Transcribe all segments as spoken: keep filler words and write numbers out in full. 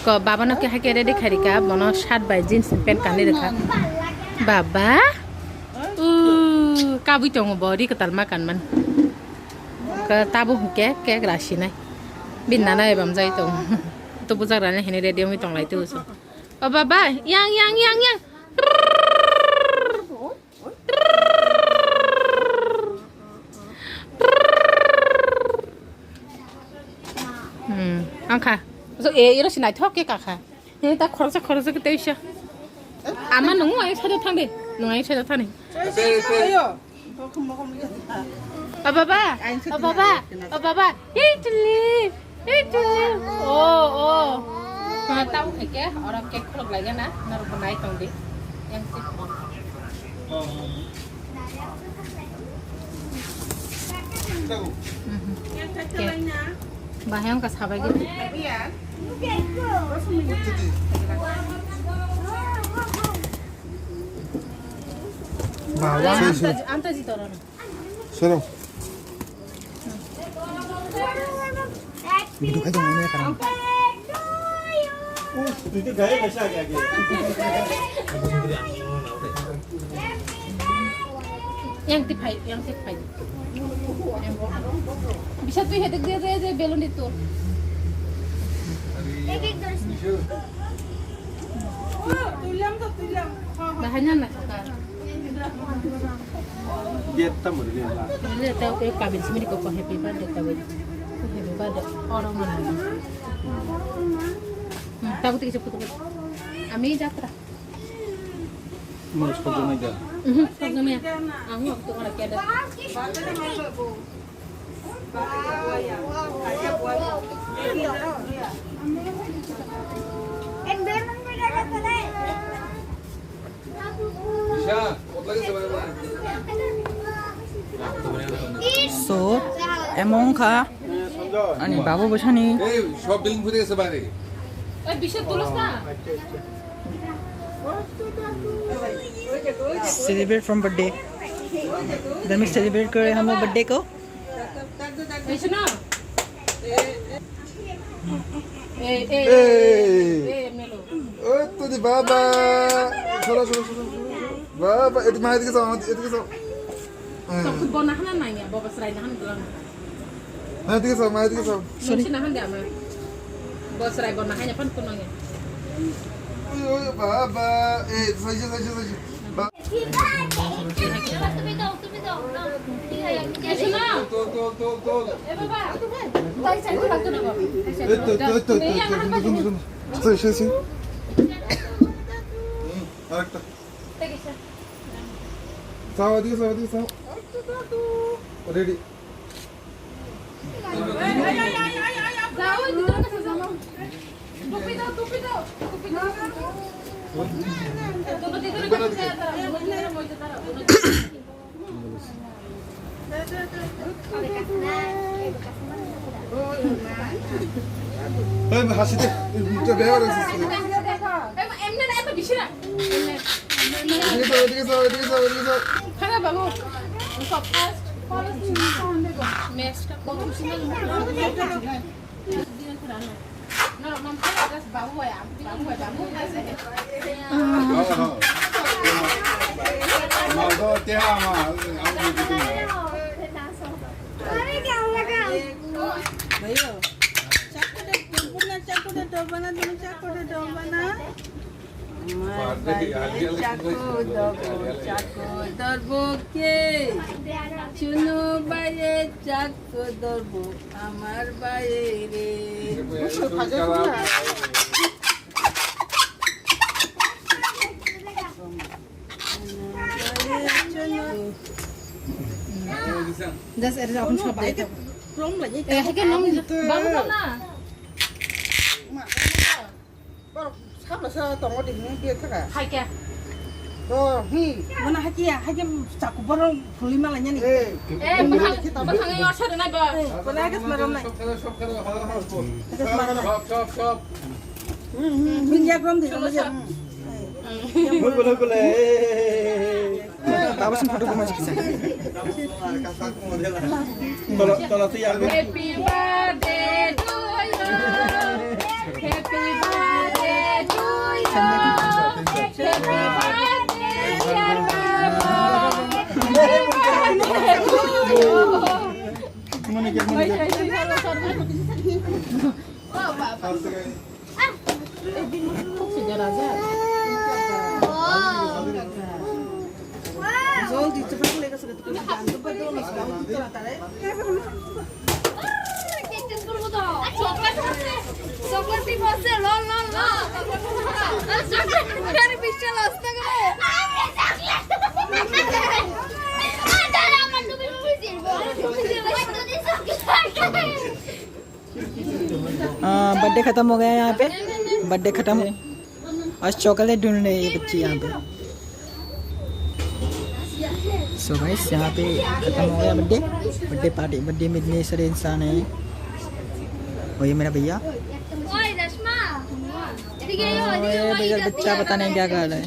Ko baba no keha khe ready khairika, bono shirt bai jeans pant kanwi rwkha. Baba? Uh, kabui tongo bo, ri kwtal ma kanmani. Ko tabuk hwnkhe cake rasinai. Bini nana ebam jai tongo. To bujak rani hini ready wngwi tonglai tu so. O baba, yang, yang, yang, yang. Hmm, angkha. So, e, iro sinai thok ke kakha. He, ta khoroksa, khoroksa ke teisa. Ama nungu ai sada thang de. Nungu ai sada thang de. Ayo. O baba, o baba, o baba. Hey, Chili. Hey, Chili. Oh, oh. Tau ke, orang cake khuluk lagi na, naru kenai tong di. Yang sih. Bahai wngkha sabai gini. Bawa. Anta ji, anta ji toro. Sero. Video khai dong, ini sekarang. Yang tip hai, yang tip hai. Bisa tu headek dia, dia, dia balloon itu. Bahanya nak kata. Dia tamu dia lah. Dia tahu ke kabin sini kok happy birthday tahu. Happy birthday. Orang mana? Hmm, tahu tu kita putus. Ami jatra. Mau sepatu meja. Mhm, sepatu meja. Ang waktu kalau tiada. So, emong kha ani babu bwsani. এই সব বিল্ডিং ফুটে গেছে বাইরে। Celebrate from birthday. Dami celebrate kore hum log birthday ko. এই শোনো। এই, এই, এই, এই। এই, মেলো। ওই তো দি বাবা। সরো, সরো, সরো, সরো, সরো। বাবা, এদিকে মা, এদিকে যাও, আমার এদিকে যাও। হ্যাঁ। তো খুব বনা হানা নাই, বাবা সরাই না হান গলাম। হ্যাঁ, এদিকে যাও, মা, এদিকে যাও। Sorry। না হান দে আমার। বসরাই বনা হাই না পান কোন নয়। ওই, ওই, বাবা। এই, সাইজে, সাইজে, সাইজে। বা- আরেকটা। চাও, এদিকে চাও, এদিকে চাও। Ready। এই হাসিতে মুখটা বেয়ার হয়েছে। এদিকে যাও, এদিকে যাও, এদিকে যাও, এদিকে যাও। খারাপ বাবু। মেসটা কত সুন্দর। Chako dorbo, chako dorbo ke. Chunu baye chako dorbo, amar baye re. Just, এটা এখন সব বাইরে থাকো। এ, হাতে নাম দিতে। বাবু না। Sabla sa tongo di hini biya thaka. Hai kya? To hi. Mana hakia, hakia chaku borok phuli mala nyani. Eh. Eh, bwthang, bwthang yo sadu nai ba. Eh, kola gas marom nai. Gas marom nai. Sop, sop, sop. Min yak rom di. Cholo sa. Bol, bol, bol, eh. Tapos ang photo ko masih kisah. Tolo, tolo tu ya. Happy birthday to you. Happy birthday to you. Happy birthday, dear Baba. Happy birthday to you. Birthday खत्म हो गया यहाँ पे, बर्थडे खत्म। आज चॉकलेट ढूंढ रही है ये बच्ची यहाँ पे। सो गाइस, यहाँ पे खत्म हो गया बर्थडे। बर्थडे पार्टी, बर्थडे में इतने सारे इंसान हैं। और ये मेरा भैया, और ये भैया बच्चा पता नहीं क्या कर रहा है।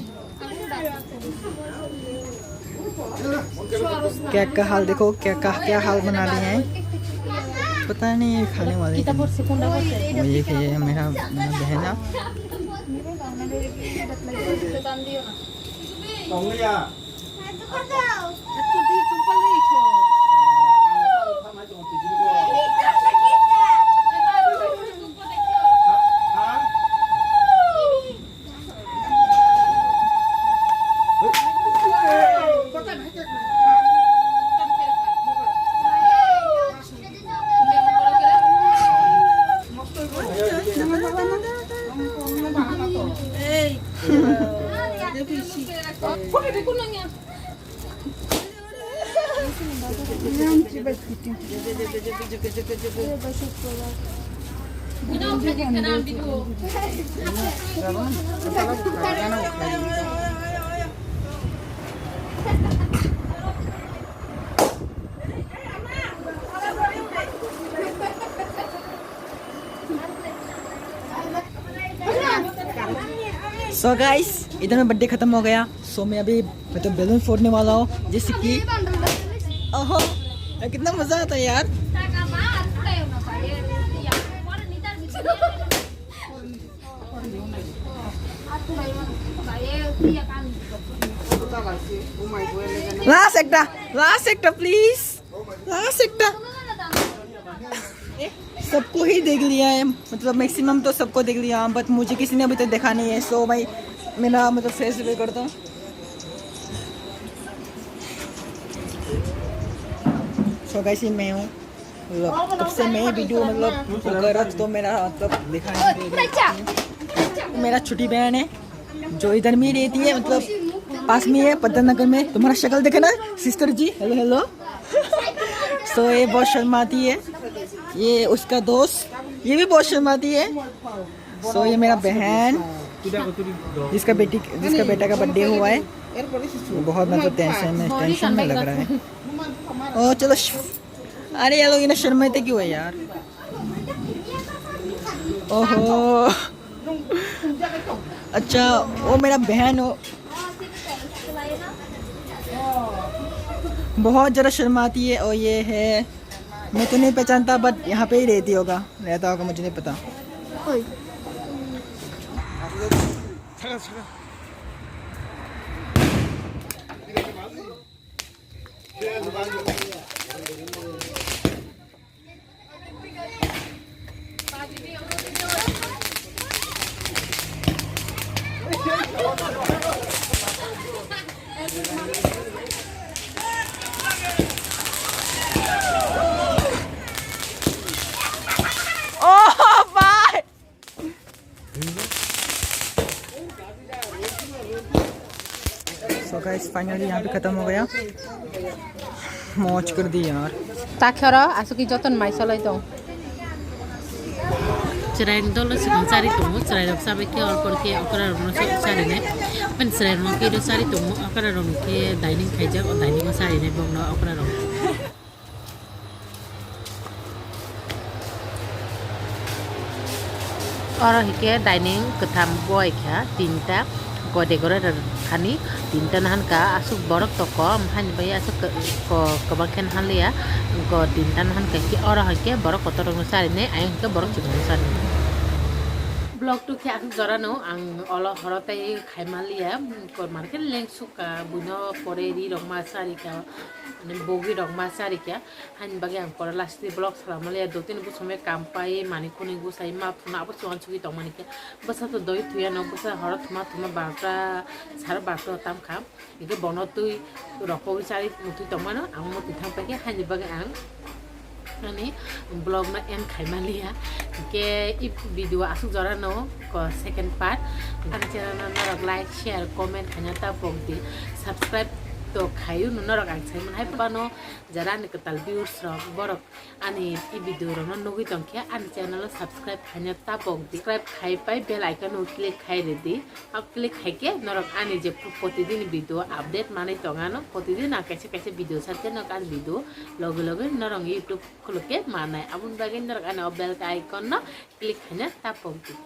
केक का हाल देखो, क्या का क्या हाल बना दिए हैं, पता नहीं ये खाने वाले हैं। और ये, ये मेरा, मेरा बहन है। सो गाइस, इधर में बर्थडे खत्म हो गया। सो मैं अभी, मैं तो बैलून फोड़ने वाला हूँ, जैसे कि, ओहो, कितना मजा आता है यार। लास्ट একটা, लास्ट একটা प्लीज, लास्ट একটা। सबको ही देख लिया है, मतलब मैक्सिमम तो सबको देख लिया, बट मुझे किसी ने अभी तक देखा नहीं है। सो भाई, मेरा मतलब फेस रिवील करता हूँ। सो गाइस, ये मैं हूँ। मतलब कब से मैं वीडियो मतलब वो कर रहा था, तो मेरा मतलब दिखा नहीं दे रही। मेरा छोटी बहन है जो इधर में रहती है, मतलब पास में है, पद्मनगर में। तुम्हारा शक्ल देखे ना सिस्टर जी, हेलो हेलो। सो ये बहुत शर्माती है, ये उसका दोस्त, ये भी बहुत शर्माती है। सो ये मेरा बहन, जिसका बेटी, जिसका बेटा का बर्थडे हुआ है, वो बहुत मतलब टेंशन में, टेंशन में लग रहा है। ओ चलो, अरे ये लोग इन्हें शर्माते क्यों है यार? ओहो, अच्छा, वो मेरा बहन हो, बहुत ज़्यादा शर्माती है। और ये है, मैं तो नहीं पहचानता, बट यहाँ पे ही रहती होगा, रहता होगा, मुझे नहीं पता। Oh, bye. So guys, finally यहाँ पे खत्म हो गया। मौज कर दी यार। Ta khoro, aswk ki joton mai solai tong. Chwrai dolo swkang chari tongo, chwrai rok chabai khe orpor khe okra rok no charinai. Pen chwrai rok khe ro chari tongo, okra rok khe dining khaijak, o dining o charinai bokno okra rok. Oro hike dining kwtham boi kha tinta, ko decorator khani tinta nahan ka aswk borok to kom hani bai aswk ko kwbang khe nahan liya, ko tinta nahan ka hike oro hike borok kotor rok no charinai ayang hike borok chwng no charinai. Vlog tu khe aswk jora no ang olo horo tei khaima liya, kor mar khe leng sukha, buino pore ri rok ma charikha, ani bogi rok ma charikha, haini bagwi ang pore last ni vlog salama liya, dotini busong bai kam pai mani khuni gusai ma thuna abo chuan chugwi tongmani khe bwsa to doi thuya no, bwsa horo thuma thuma barota sara barota tam kha. Hingke bono twi rokogwi chari mutwi tongmano, ang mutwi thang paikhe, haini bagwi ang ani vlog no end khaima liya. Hingke i video aswk jora no ko second part. Ani channel no norok like, share, comment khaina ta pok di. Subscribe to khayu no norok ang sai man hai bano jara ani kwtal viewers rok borok ani i video rok no nugwi tongkhe ani channel o subscribe khaina ta pok di. Subscribe khai pai bell icon o click khai ridi. Abo click hai khe norok ani je protidin video update manwi tong ano, protidin ang kaisa kaisa video sate norok ani video loge loge norok YouTube khuluk khe manai. Aboni bagwi norok ani o bell icon no click khaina ta pok di.